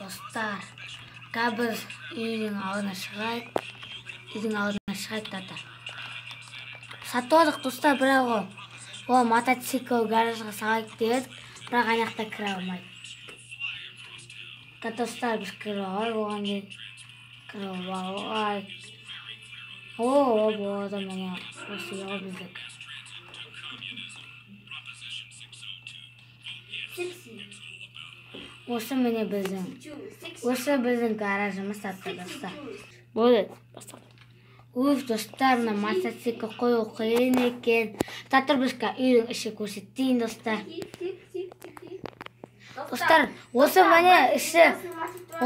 Достар, қазір біз үйдің алдына шығайық. Үйдің алдына шығайық, тата. Сатып алдық, достар, бірақ ол мотоцикл гаражға салайық деп едік, бірақ ана жақта кіре алмайды. Достар, біз кіріп алайық оған дейін. Кіріп алайық. О, болады, міне, осы үй ғой біздікі. Осы міне біздің. Осы біздің гаражымыз, тата, достар. Болды, басталды. Уф, достар, мына мотоцикл қою қиын екен. Татыр, біз үйдің іші көрсетейін, достар. Достар, осы міне іші,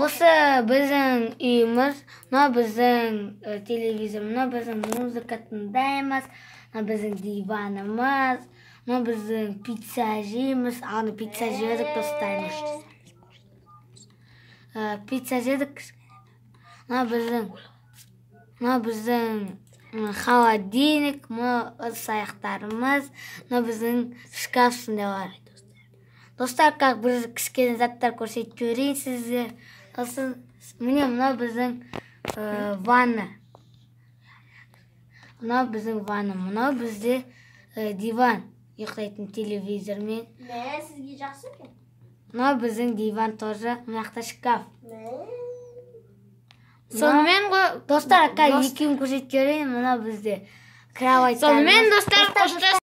осы біздің үйіміз, мына біздің телевизор, мына біздің музыка тыңдаймыз, мына біздің диванымыз, мына біздің пицца жейміз. Аны пицца жедік, достар. Пицца жедік. Мына біздің холодильник, мына ыдыс аяқтарымыз, мына біздің шкаф сондайлар. Достар, как бір кішкене заттар көрсетіп жіберейін сізге. Сосын міне мына біздің ванна. Мынау біздің ванна, мынау бізде диван, ұйықтайтын телевизормен. Мә, сізге жақсы екен. Мынау біздің диван тоже, мына жақта шкаф. Сонымен ғой, Достар, қазір екеуін көрсетіп жіберейін. Мынау бізде кровать. Сонымен, достар, қоштасамыз.